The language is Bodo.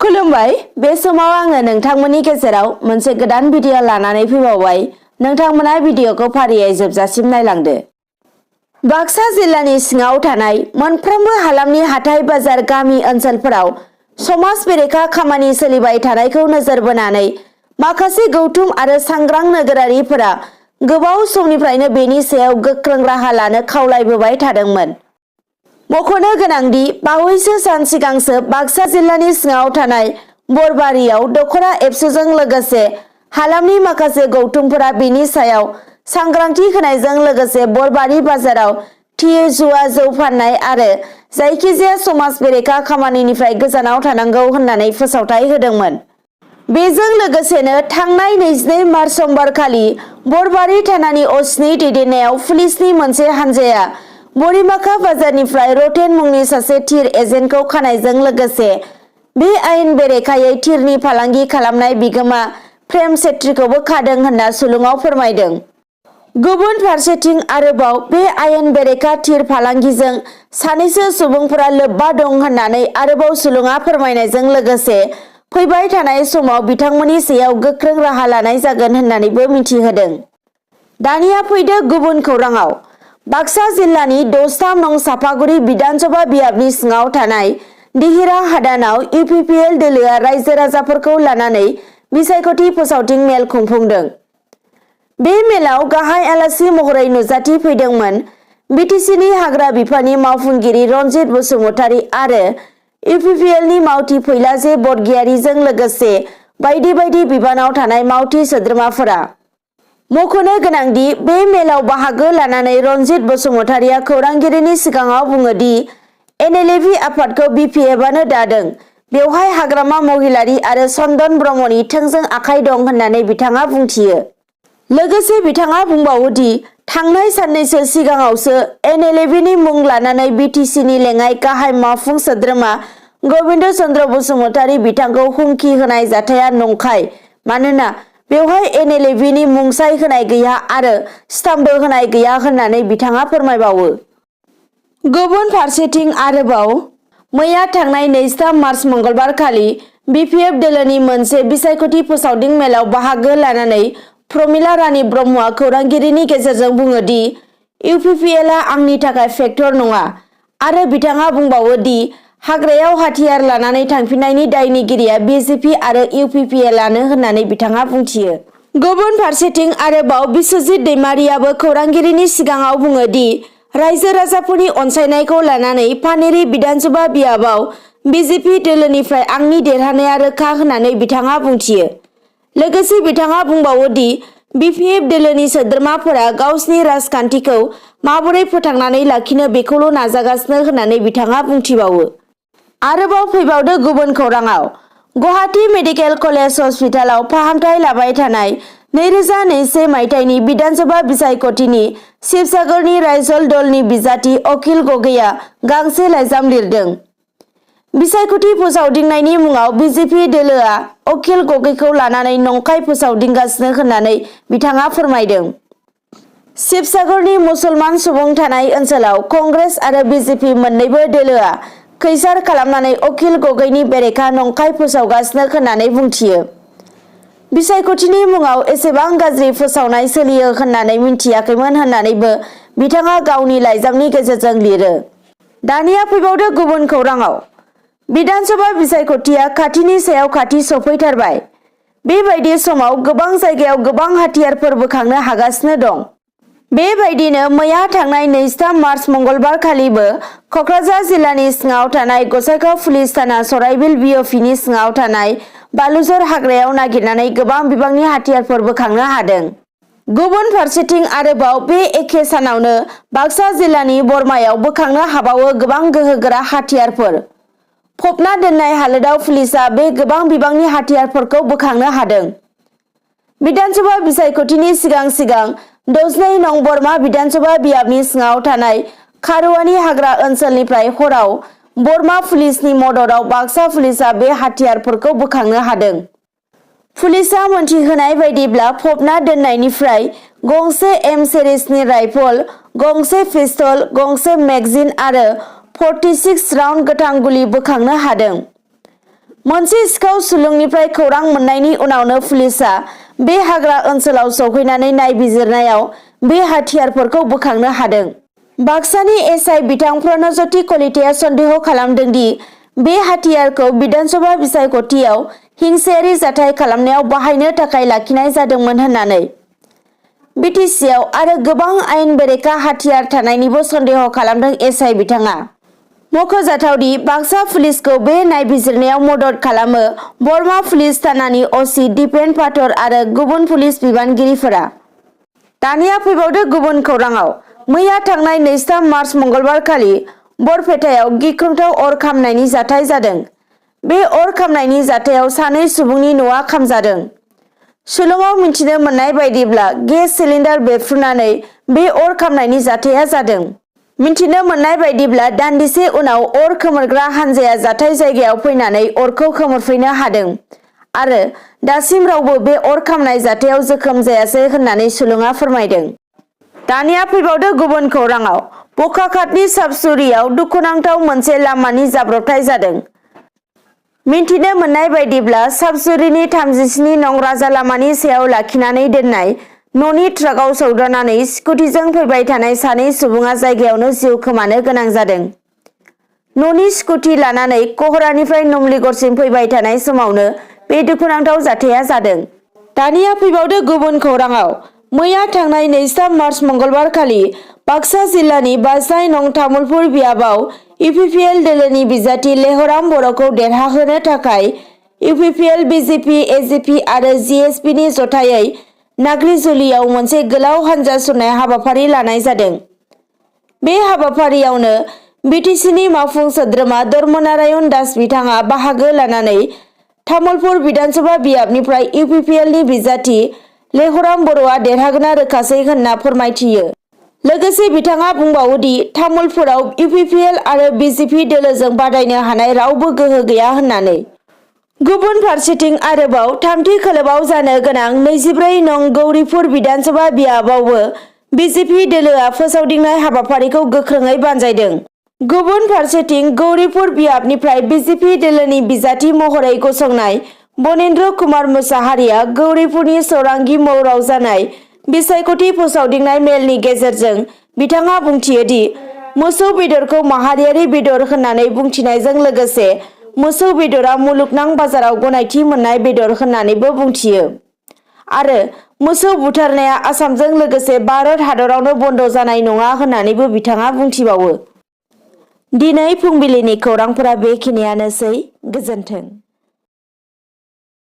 खुलुमबाय बे समाव आङो नोंथांमोननि गेजेराव मोनसे गोदान भिडिअ लानानै फैबावबाय। नोंथांमोना भिडिअखौ फारियै जोबजासिम नायलांदो। बाक्सा जिल्लानि सिङाव थानाय मोनफ्रोमबो हालामनि हाथाइ बाजार गामि ओनसोलफोराव समाज बेरेखा खामानि सोलिबाय थानायखौ नोजोर बोनानै माखासे गौथुम आरो सांग्रां नोगोरारिफोरा गोबाव समनिफ्रायनो बेनि सायाव गोख्रों राहा लानो खावलायबोबाय थादोंमोन। मख'नो गोनांदि बावैसो सान सिगांसो बाक्सा जिल्लानि सिङाव थानाय बरबारियाव दख'रा एबसुजों लोगोसे हालामनि माखासे गौथुमफोरा बेनि सायाव सांग्रांथि होनायजों लोगोसे बरबारि बाजाराव थि जुवा जौ फाननाय आरो जायखिजाया समाज बेरेखा खामानिनिफ्राय गोजानाव थानांगौ होननानै फोसावथाय होदोंमोन। बेजों लोगोसेनो थांनाय 22 मार्च समबारखालि बरबारि थानानि असिनि दैदेननायाव पुलिसनि मोनसे हानजाया बरिमाखा बाजारनिफ्राय रतेन मुंनि सासे थिर एजेन्टखौ खानायजों लोगोसे बे आयेन बेरेखायै थिरनि फालांगि खालामनाय बिगोमा प्रेम सेत्रीखौबो खादों होनना सुलुङाव फोरमायदों। गुबुन फारसेथिं आरोबाव बे आयेन बेरेखा थिर फालांगिजों सानैसो सुबुंफोरा लोब्बा दं होननानै आरोबाव सुलुङा फोरमायनायजों लोगोसे फैबाय थानाय समाव बिथांमोननि सायाव गोख्रों राहा लानाय जागोन होननानैबो मिथिहोदों। दानिया फैदो गुबुन खौराङाव। बाक्सा जिल्लानि 6 नं सापागुरि बिधानसभा बियाबनि सिङाव थानाय दिहिरा हादानाव UPPL दोलोआ रायजो राजाफोरखौ लानानै बिसायख'थि फोसावथिं मेल खुंफुंदों। बे मेलाव गाहाय आलासि महरै नुजाथि फैदोंमोन BTCनि हाग्रा बिफाननि मावफुंगिरि रनजित बसुमतारी आरो UPPLनि मावथि फैलाजे बरगयारीजों लोगोसे बायदि बायदि बिबानाव थानाय मावथि सोद्रोमाफोरा। मख'नो गोनांदि बे मेलाव बाहागो लानानै रनजित बसुमतारीया खौरांगिरिनि सिगाङाव बुङो दि NLV आफादखौ BPFआनो दादों। बेवहाय हाग्रामा महिलारी आरो चन्दन ब्रह्मनि थोंजों आखाइ दं होननानै बिथाङा बुंथियो। लोगोसे बिथाङा बुंबावो दि थांनाय साननैसो सिगाङावसो NLVनि मुं लानानै BTCनि लेङाइ गाहाय मावफुं सोद्रोमा गबिन्द चन्द्र बसुमतारी बिथांखौ हुमखि होनाय जाथाया नंखाय, मानोना बेवहाय NLVनि मुंसाइ होनाय गैया आरो स्टाम्पबो होनाय गैया होननानै बिथाङा फोरमायबावो। गुबुन फारसेथिं आरोबाव मैया थांनाय 23 मार्च मंगलबारखालि BPF दोलोनि मोनसे बिसायख'थि फोसावदिं मेलाव बाहागो लानानै प्रमिला रानी ब्रह्मआ खौरांगिरिनि गेजेरजों बुङो दि UPPLआ आंनि थाखाय फेक्टर नङा आरो बिथाङा बुंबावो दि हाग्रायाव हाथियार लानानै थांफिननायनि दायनिगिरिया BJP आरो UPPLआनो होननानै बिथाङा बुंथियो। गुबुन फारसेथिं आरोबाव बिश्वजित दैमारियाबो खौरांगिरिनि सिगाङाव बुङो दि रायजो राजाफोरनि अनसायनायखौ लानानै पानेरी बिधानसभा बियाबाव BJP दोलोनिफ्राय आंनि देरहानाया रोखा होननानै बिथाङा बुंथियो। लोगोसे बिथाङा बुंबावो दि BPF दोलोनि सोद्रोमाफोरा गावसिनि राजखान्थिखौ माबोरै फोथांनानै लाखिनो बेखौल' नाजागासिनो होननानै बिथाङा बुंथिबावो। आरोबाव फैबावदो गुबुन खौराङाव। गुवाहाटी मेडिकेल कलेज हस्पिटालाव फाहामथाय लाबाय थानाय 2021 मायथाइनि बिधानसभा बिसायख'थिनि शिबसागरनि रायजल दलनि बिजाथि अखिल गगैया गांसे लाइजाम लिरदों। बिसायख'थि फोसावदिंनायनि मुङाव BJP दोलोआ अखिल गगैखौ लानानै नंखाय फोसावदिंगासिनो होननानै बिथाङा फोरमायदों। शिबसागरनि मुसलमान सुबुं थानाय ओनसोलाव कंग्रेस आरो BJP मोन्नैबो दोलोआ खैसार खालामनानै अखिल गगैनि बेरेखा नंखाय फोसावगासिनो होननानै बुंथियो। बिसायख'थिनि मुङाव एसेबां गाज्रि फोसावनाय सोलियो होननानै मिन्थियाखैमोन होननानैबो बिथाङा गावनि लाइजामनि गेजेरजों लिरो। दानिया फैबावदो गुबुन खौराङाव। बिधानसभा बिसायख'थिया खाथिनि सायाव खाथि सफैथारबाय। बेबायदि समाव गोबां जायगायाव गोबां हाथियारफोर बोखांनो हागासिनो दं। बेबायदिनो मैया थांनाय 23 मार्च मंगलबारखालिबो क'क्राझार जिल्लानि सिङाव थानाय गसाइगाव पुलिस थाना सराइबिल BOPनि सिङाव थानाय बालुजर हाग्रायाव नागिरनानै गोबां बिबांनि हाथियारफोर बोखांनो हादों। गुबुन फारसेथिं आरोबाव बे एखे सानावनो बाक्सा जिल्लानि बरमायाव बोखांनो हाबावो गोबां गोहोगोरा हाथियारफोर। फबना दोननाय हालोदाव पुलिसआ बे गोबां बिबांनि हाथियारफोरखौ बोखांनो हादों। बिधानसभा बिसायख'थिनि सिगां 62 नं बरमा बिधानसभा बियाबनि सिङाव थानाय खारुवानि हाग्रा ओनसोलनिफ्राय हराव बरमा पुलिसनि मददआव बाक्सा पुलिसआ बे हाथियारफोरखौ बोखांनो हादों। पुलिसआ मोनथिहोनाय बायदिब्ला फबना दोननायनिफ्राय गंसे M सिरिजनि राइफल, गंसे पिस्तल, गंसे मेगजिन आरो 46 राउन्ड गोथां गुलि बोखांनो हादों। मोनसे सिखाव सुलुंनिफ्राय खौरां मोननायनि उनावनो पुलिसआ बे हाग्रा ओनसोलाव सौफैनानै नायबिजिरनायाव बे हाथियारफोरखौ बोखांनो हादों। बाक्सानि एसआइ बिथां प्रणज्योति कलिताया सन्देह खालामदों दि बे हाथियारखौ विधानसभा बिसायख'थियाव हिंसायारि जाथाय खालामनायाव बाहायनो थाखाय लाखिनाय जादोंमोन होननानै। बिटिसिआव आरो गोबां आयेन बेरेखा हाथियार थानायनिबो सन्देह खालामदों एसआइ बिथाङा। मख'जाथावदि बाक्सा पुलिसखौ बे नायबिजिरनायाव मदद खालामो बरमा पुलिस थानानि असि दिपेन पाथर आरो गुबुन पुलिस बिबानगिरिफोरा। दानिया फैबावदो गुबुन खौराङाव। मैया थांनाय 23 मार्च मंगलबार खालि बरपेटायाव गिख्रंथाव अर खामनायनि जाथाय जादों। बे अर खामनायनि जाथायाव सानै सुबुंनि न'आ खामजादों। सुलुङाव मिथिनो मोननाय बायदिब्ला गेस सिलिन्डार बेफ्रुनानै बे अर खामनायनि जाथाया जादों। मिथिनो मोननाय बायदिब्ला दान्दिसे उनाव अर खोमोरग्रा हानजाया जाथाय जायगायाव फैनानै अरखौ खोमोरफैनो हादों आरो दासिम रावबो बे अर खामनाय जाथायाव जोखोम जायासै होननानै सुलुङा फोरमायदों। दानिया फैबावदो गुबुन खौराङाव। बखाघाटनि साबसुरियाव दुखुनांथाव मोनसे लामानि जाब्रबथाय जादों। मिथिनो मोननाय बायदिब्ला साबसुरिनि 37 नं राजा लामानि सायाव लाखिनानै दोननाय न'नि ट्राकआव सौदावनानै स्कुटिजों फैबाय थानाय सानै सुबुङा जायगायावनो जिउ खोमानो गोनां जादों। न'नि स्कुटि लानानै कहरानिफ्राय नुमलिगड़सिम फैबाय थानाय समावनो बे दुखुनांथाव जाथाया जादों। दानिया फैबावदो गुबुन खौराङाव। मैया थांनाय 23 मार्च मंगलबार खालि बाक्सा जिल्लानि 22 नं तामुलपुर बियाबाव इउपिपिएल दोलोनि बिजाथि लेहराम बर'खौ देरहाहोनो थाखाय इउपिपिएल, बिजेपि, एजिपि आरो जिएसपिनि जथायै नाग्रिजुलियाव मोनसे गोलाव हानजा सुरनाय हाबाफारि लानाय जादों। बे हाबाफारियावनो बिटिसिनि मावफुं सोद्रोमा धर्मनारायण दास बिथाङा बाहागो लानानै तामुलपुर बिधानसभा बियाबनिफ्राय इउपिपिएलनि बिजाथि लेहराम बर'आ देरहागोना रोखासै होनना फोरमायथियो। लोगोसे बिथाङा बुंबावो दि तामुलपुराव इउपिपिएल आरो बिजेपि दोलोजों बादायनो हानाय रावबो गोहो गैया होननानै। गुबुन फारसेथिं आरोबाव थामथि खोलोबआव जानो गोनां 24 नं गौरीपुर बिधानसभा बियाबावबो बिजेपि दोलोआ फोसावदिंनाय हाबाफारिखौ गोख्रोङै बानजायदों। गुबुन फारसेथिं गौरीपुर बियाबनिफ्राय बिजेपि दोलोनि बिजाथि महरै गसंनाय बनेन्द्र कुमार मुसाहारिया गौरीपुरनि सौरांगी मौराव जानाय बिसायख'थि फोसावदिंनाय मेलनि गेजेरजों बिथाङा बुंथियो दि मोसौ बेदरखौ माहारियारि बेदर होननानै बुंथिनायजों लोगोसे मोसौ बेदरा मुलुगनां बाजाराव गनायथि मोननाय बेदर होननानैबो बुंथियो आरो मोसौ बुथारनाया आसामजों लोगोसे भारत हादरावनो बन्द जानाय नङा होननानैबो बिथाङा बुंथिबावो। दिनै फुंबिलिनि खौरांफोरा बेखिनियानोसै। गोजोन्थों।